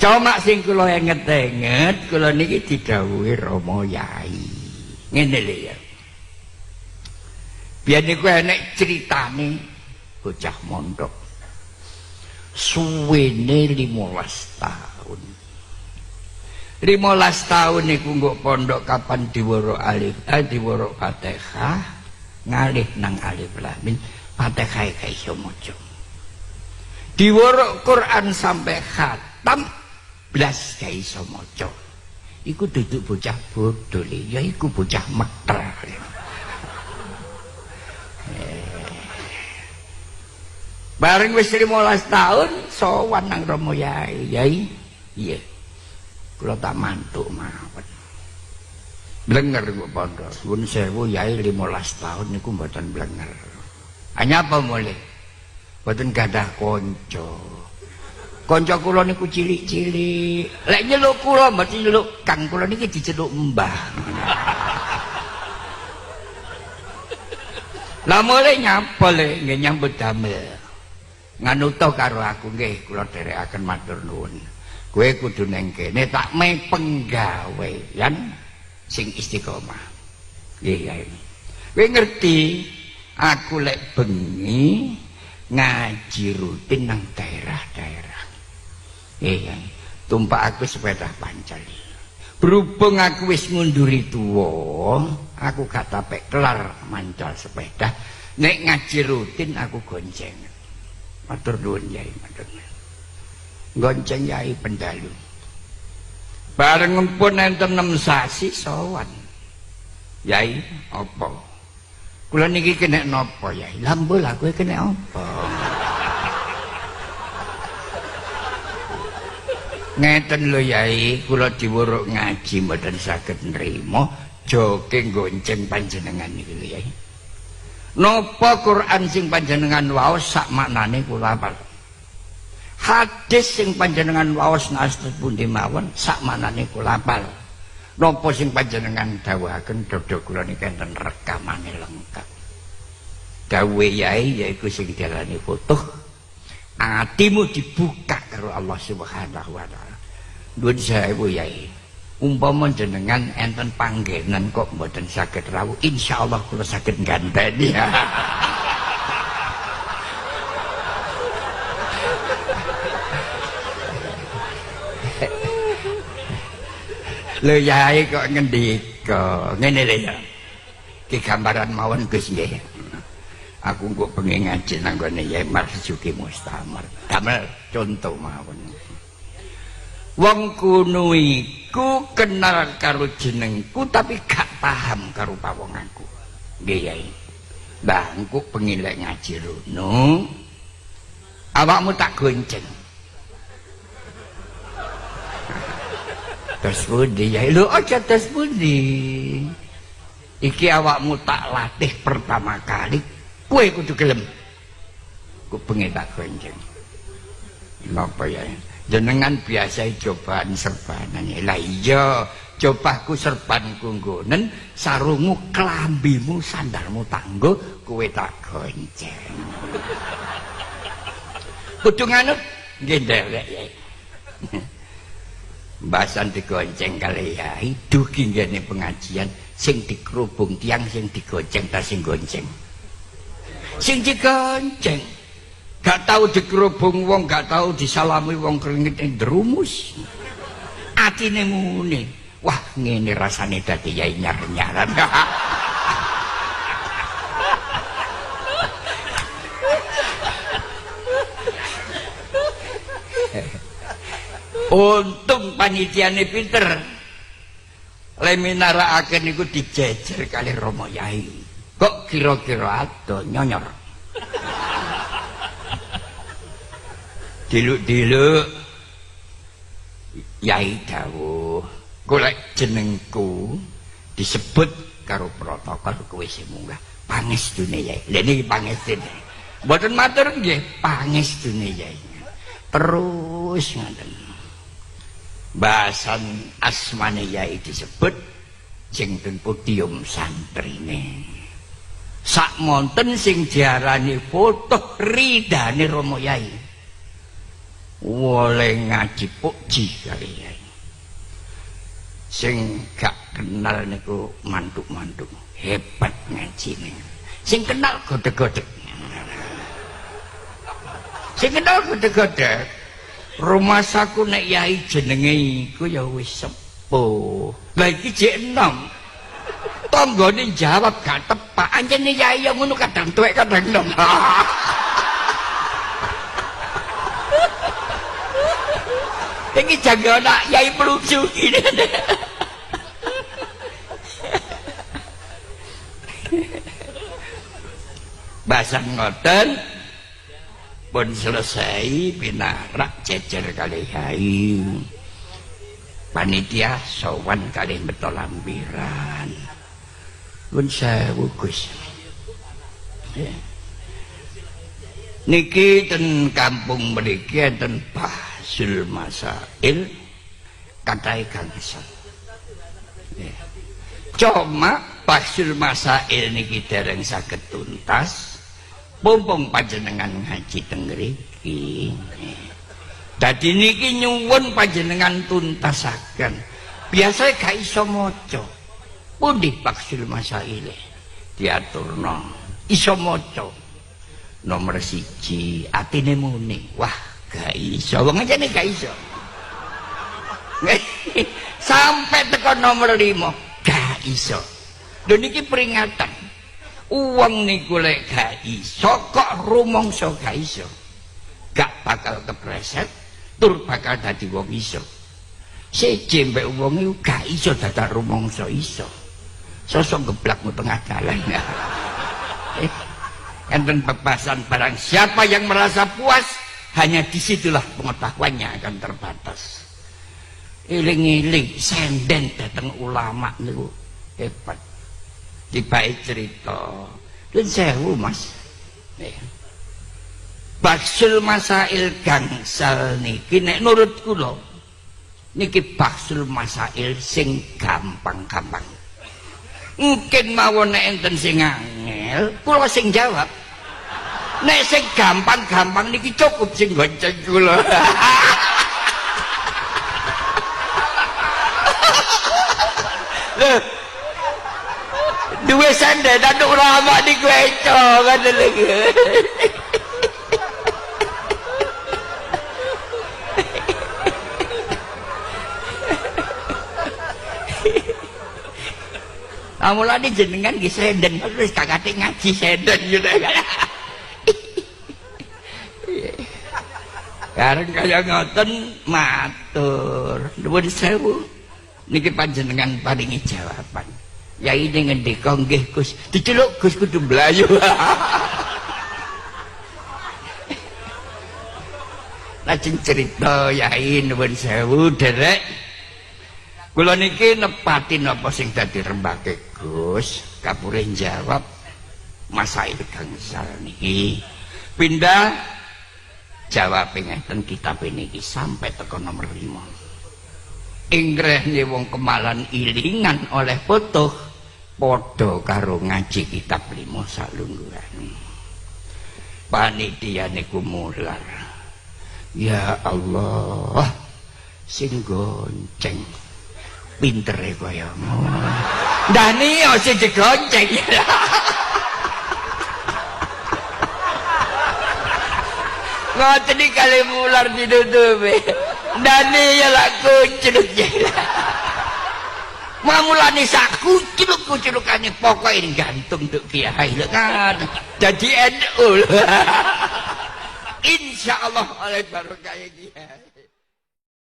Cuma sing kula enget-enget kula niki didhawuhi Rama Yai. Ngene lho ya. Biyen niku enek critane bocah mondok. Suwene 15 tahun. 15 tahun niku nggo pondok kapan diworok alif, diworok Fatihah, ngalih nang alif lam mim, Fatihah gak iso maca. Diworok Quran sampai khatam blas gak iso maca. Iku duduk bocah bodho ya iku bocah meter. Bareng wis 15 tahun sowan nang Rama Yai. Yai, iya. Kula tak mantuk mawon. Blenger kok pondok. Suwun sewu Yai 15 tahun niku mboten blenger. Hanya apa mulih? Mboten gadah kanca. Kanca kula niku cilik-cilik. Lek nyeluk kula mboten nyeluk Kang, kula niki diceluk Mbah. Lah mulih nyapa le nggih nyambut damel. Nganuta karo aku nggih kula dherekaken matur nuwun. Kowe kudu nang kene tak me penggawean sing istiqomah. Nggih Yai. Kowe ngerti aku lek bengi ngaji rutin nang daerah-daerah. Iya, tumpak aku sepeda pancal. Berhubung aku wis ngunduri tuwa, aku gak tapek kelar mancal sepeda. Nek ngaji rutin aku gonceng. Matur nuwun Yai, matur nuwun. Gonceng Yai pendalu. Bareng pun enten 6 sasi sowan. Yai, apa? Kula niki kena napa Yai? Lah mbok lah kowe kena apa? Ngeten lho Yai, kula diwuruk ngaji mboten saged nrimo, joke gonceng panjenengan niki lho Yai. Napa Quran sing panjenengan waos sak maknane kula hafal. Hadis sing panjenengan waos nastet pundi mawon sak maknane kula hafal. Napa sing panjenengan dawuhaken dada kula niki enten rekamane lengkap. Dawuhe Yai yaiku sing diarani fotoh. Atimu dibuka karo Allah Subhanahu wa taala. Nuwun sewu Yai. Umpama jenengan enten panggenan kok mboten saged rawuh, insyaallah kula saged ganteni. Lho Yai kok ngendika ngene lho ya. Ki gambaran mawon Gus nggih. Aku kok pengen ngaji nang gone Yai Marzuki Mustamar. Damel contoh mawon. Wong kuno iku kenal karo jenengku tapi gak paham karo pawonganku. Nggih Yai. Lah engko pengen lek ngaji rono awakmu tak gonceng. Terus pundi Yai? Lho aja terus pundi. Iki awakmu tak latih pertama kali, kowe kudu gelem. Ku pengen tak gonceng. Napa ya? Jenengan biasa cobaan serbanan. Lah iya, cobahku serbanku nggonen, sarungu klambimu sandalmu tanggo, kowe tak gonceng. Kudu nganut nggih nderek Yai. Mbasan digonceng kali Yai, dugi nggene pengajian sing dikerubung tiyang sing digonceng ta sing gonceng. Sing digonceng gak tau dikerubung wong, gak tau disalami wong keringet ndrumus. Atine muni, wah ngene rasane dadi yai nyar-nyaran. Untung panitiane pinter. Leminarakaken niku dijejer kali Rama Yai. Kok kira-kira ado nyonyor. Diluk-diluk Yai dawuh, golek jenengku disebut karo protokol kowe sing munggah pangestune Yai. Lha niki pangestune. Mboten matur nggih, pangestune Yai. Terus ngoten. Bahasan asmane Yai disebut sing ten podium santrine. Sak monten sing diarani foto ridane Rama Yai. Oleh ngaji puji kali yai. Sing gak kenal niku mantuk-mantuk hebat ngajine. Sing kenal godheg-godheg. Sing kenal godheg-godheg. Rumasaku nek yai jenenge iku ya wis sepuh. Lah iki jek enom. Tanggane jawab gak tepak. Anjene yai ya ngono kadang tuwek kadang enom. Iki jaga anak yai pelucu gini. Bahasan ngoten pun selesai pinarak jejer kali yai. Panitia sowan kali beto lampiran. Pun sewu Gus. Niki ten kampung mriki enten Bahsul Masail kathah gangsal. Cuma Bahsul Masail niki dereng saged tuntas pumpung panjenengan ngaji teng mriki. Dadi niki nyuwun panjenengan tuntasaken. Biasane gak iso maca. Pundi Bahsul Masail diaturno iso maca. Nomor 1 atine muni. Wah, gak iso. Wong ajane gak iso. Sampai teko nomor 5 gak iso. Lho niki peringatan. Wong niku lek gak iso kok rumangsa gak iso. Gak bakal kepreset, tur bakal dadi wong iso. Siji mbek wong iku gak iso dadak rumangsa iso. Sosok geblak tengah dalan. Enten bebasan barang siapa yang merasa puas, hanya disitulah pengetahuannya akan terbatas. Iling-iling senden dateng ulama niku hebat. Tibae cerita. Lun sewu Mas. Bahsul Masail gangsal niki nek nurut kula niki Bahsul Masail sing gampang-gampang. Mungkin mawon nek enten sing angel, kula sing jawab. Nek sing gampang-gampang niki cukup sing gonceng kula. Lho. Duwe sandenan ulama niku eco ngoten lho. Mulane jenengan nggih senden wis gak kate ngaji senden gitu. Kareng kaya ngoten matur. Nuwun sewu. Niki panjenengan paringi jawaban. Yai ning ngendika nggih Gus. Diceluk Gus kudu mlayu. Lajeng cerita yai nuwun sewu derek. Kula niki nepati napa sing dadi rembake Gus, kapure jawab masail gangsal niki. Pindah jawab ngeten kitab niki sampai teko nomor 5. Ingrehne wong kemalan ilingan oleh putuh padha karo ngaji kitab 5 salungguhane. Panitia niku mular. Ya Allah, sing gonceng pintere kaya ngono. Ndane yo sing digonceng. Ngoten iki kali mular ditutupi. Ndane ya lak kucluk. Mamulane sak kucluk-kuclukane pokoke gantung nduk kiai lho kan. Dadi NU. Insyaallah oleh barokah kiai.